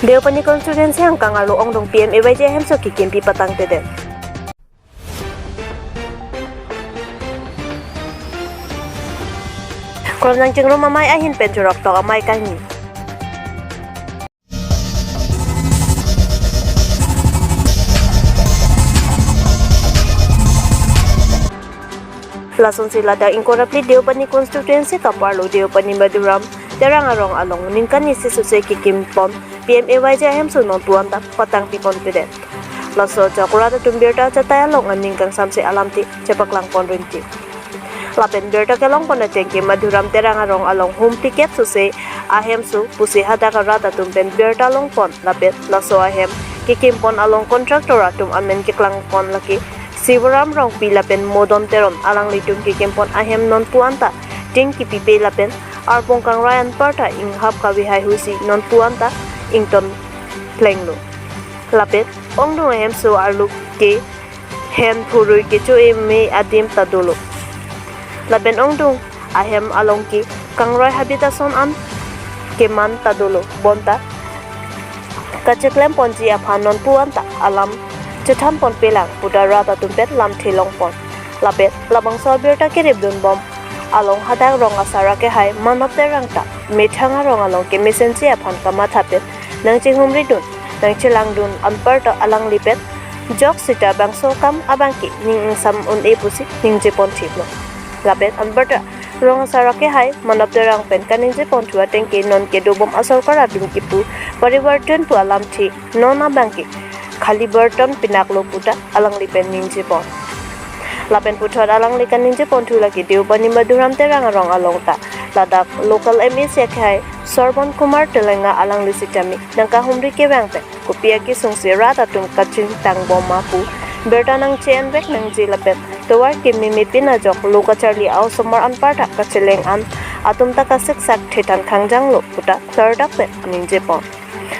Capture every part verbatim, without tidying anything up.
Deopani constituency angkang arlo ongdung P M A Y G ahemso kekimpi patangtedet. Kronjang Chingrum amei ahin pen choroktok amei kangni. Lasonsi ladak ingkoi ra phli Deopani constituency kaparlo Deopani Madhuram Terang arong along ningkan isi suse kekimpon P M A Y G ahemso nonpu anta patangpiponpedet. Laso ajok rat atum birta achatai along aning kangsamse alamthe chepaklangpon rinti. Lapen birta kelongpon atengke Madhuram Terang arong along hum tiket suse ahemso pusi hadak arat atum pen birta longpon lapen laso ahem kekimpon along contractor atum amen keklangpon lake Sivaram Rongpi lapen Modon Teron alanglitum kekimpon ahem nonpu anta tin kipipe lapen arpong kangrai anparta inghap kave haihusi nonpu anta ington plenglo. Lapen ongdung ahemso arlo ke hen phurui kecho-e me adim ta dolo. Lapen ongdung ahem along ke kangrai habit ason an keman ta dolo bonta kacheklemponji aphan nonpu anta alam chethanponpelang puta rat atum pen lamthe longpon. Lapen labangso abirta keripdunbom along hadak rong asar akehai Manop Terang ta methang arong along kemesenji aphan kamatha pen nangchehumridun nangchelangdun anparta alangli pen jok sita bangso akam abangke ning ingsam un-e pusi ningjeponthiplo. Lapen anparta rong asar akehai Manop Terang pen kaningjeponthu atengke non kedobom asorkar atum kipu parivartan pu alamthe non abangke khali bartan pinaklo puta alangli pen ningjepon. Lapen puthot alangli kaningjeponthu lake Deopani Madhuram Terang arong along ta ladak local M A C akehai Sorbon Kumar Telenga alangli sitame nangkahumri kevang pen kopi akesungsi rat atum kachingthangbom ma pu birta nangche-envek nangji lapen tovar kememe pin ajok lo kacharli a-osomar anparta kacheleng an atum ta kasiksak thethan khangjanglo puta klardak pen ningjepon.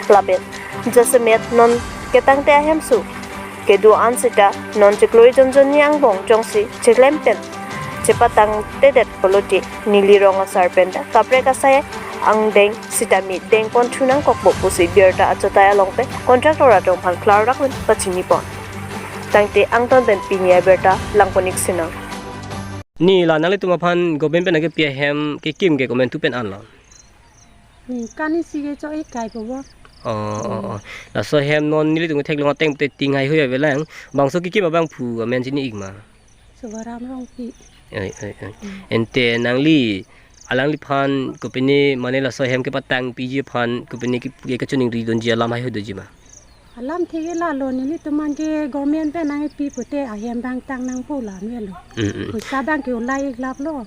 Lapen jasemet non ketangte ahemso kedo-an sita non chiklo jonjonni angbong jongsi cheklem pen chepatangtedet pulote neli rong asar pen ta kaprek asai angdeng sitame dengponthu nangkokpo pusi birta achatai along pen contractor atum aphan klardak pen pachinipon. Tangte angton pen pini abirta langpon-ik sinang. Ni la nanglitum aphan government pen nangkepi ahem kekim ke komantu pen anlo? Ningkan isi kecho-e kai po bo. Oh, oh, oh. Laso ahem non nelitum theklong ateng pute ting haihui avelang. Bangso kekim abangphu amen chini-ik ma? Sivaram Rongpi. Oi, oi, oi. Hmm. Ante nangli alangliphan kopine mane laso ahem kepatangpiji aphan kopine ke, ke kachoningridunji alam haihui doji ma? Alamthe ke lalo, nelitum an ke government pen nangkepi pute ahem abang tang nangpo la melo. Mm, mm. Poisa abangke ulai-ik laplo.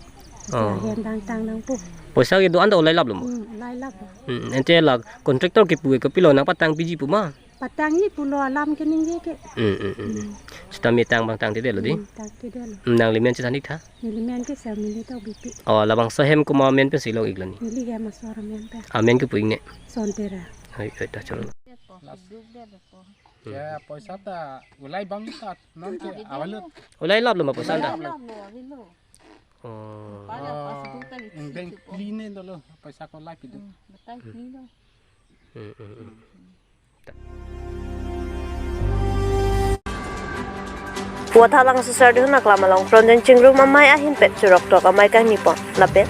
Oh. Ahem abang tang nangpo. Poisa kedo-an ta ulai laplo mo? Hmm, ulai laplo. Mm, ante la contractor kepu ke kopilo nangpatangpiji pu ma? Patangji pulo alam keningje ke. Mm, mm, mm. Hmm. Sitame tang abang tangtedetlo di? Hmm, tangtedetlo. Mm, nangli men chethan-ik tha? Neli men ke Sarmili Tokbipi. Oh, labangso ahem komat amen pensi long-iklo ni? Neli hem asor amen pen. Amen kepu-ik ne? Sontera. Oi, oi, ta cholo. Hmm. Ya, poisa ta ulai bang ta non ke avalut. Ulai laplo ma poisa ta? Ulai laplo, avelo. Oh. Pada pas buta di. Ingdeng situ po. Pline dolo poisa ko ulai pidu. Hmm, batai pline do. Hmm, hmm, hmm. Wathalangso Sardihun aklam along Kronjang Chingrum amei ahin pen choroktok amei kangnipon. Lapen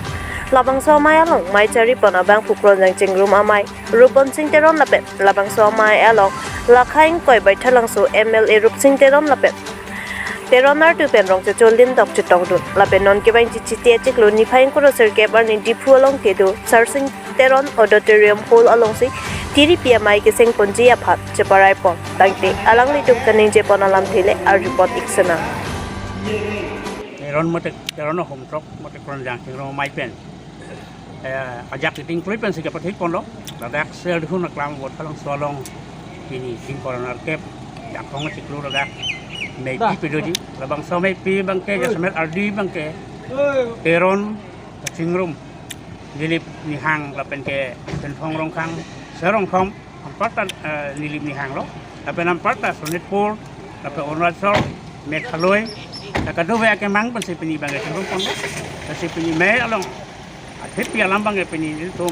labangso amei along mei charipon abangphu Kronjang Chingrum amei Rupon Sing Teron lapen labangso amei along lakha ingkoi Baithalangso M L A Rupsing Teron lapen Teron artu pen rong chocho lindok chetongdun. Lapen non kevangji Chiti achiklo niphai ingkoi ra sirkep arni Diphu along kedo Sarsing Teron Auditorium Hall alongsi tiripi amei kesengponji aphan cheparaipon. Tangte alanglitum kaningjepon alamthe le arjupon-ik sinang. Teron mate, Teron ahomthrok mate Kronjang Chingrum amei pen, eh, ajak iting klui pensi kepathiponlo. Ladak Sardihun aklam Wathalangso along pini ingkoi ra nerkep Dangkong achiklo ladak meipi pedoji. Labangso meipi abangke jasemet ardi abangke Teron Chingrum, Dilip Nihang lapen ke Senthong Rongkhang, Serongkhom, anparta, eh, Dilip Nihang lo, lapen anparta Sonitpur, lapen Arunachal, Meghalaya, la kadokave akemang pensi pini abangke Chingrum ponlo, pensi pini mei along athepi alam abangke pini nelitum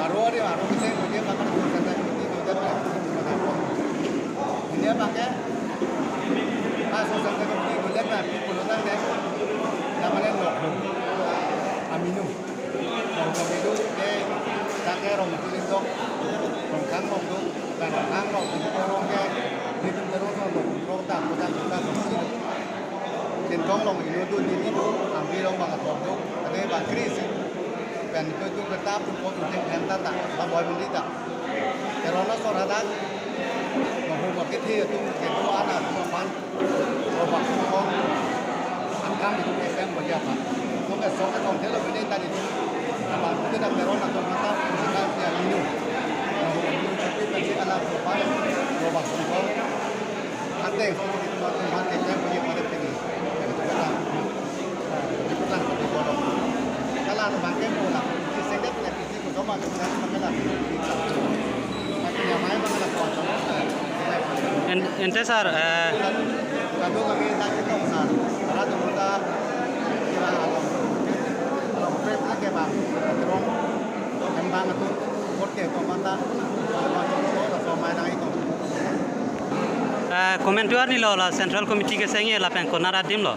Aro ari aro mesen ko dia bakar ko santa ko dia ko dia ko. Ini apa ke? Ah, so santa ko dia ko dia ko pulo tangte. Namanya lo. Aminu. Rong kami do ke, ta ke rong tu lindok, rong kang rong do, kan rong kang rong tu rong ke, ni tu terus rong rong rong ta, kuda kuda rong si. Tin kong rong inu do, ni ni do, ambi rong bang atok do, ane bang kri si. Pen tu tu kerta pun ko tu ting kan ta ta, ba boy mandi ta. Kerana sor hadak, mahu makit hi tu ke do ana tu man. Robak songkong, angkang itu S M bagi apa? Nong ke song ke song thelo bini tadi tu. Apa kita dah meron atau mata, kita dia ini. Tapi tadi ala robak, robak songkong. Ante song itu mata mata S M bagi pada ini. Itu kita, itu kita lebih bodoh. Kalau ada bangke bola, di sini tidak. En, ente sar, eh, eh, komantu arni lo la Central Committee kesengji lapen konat adim lo.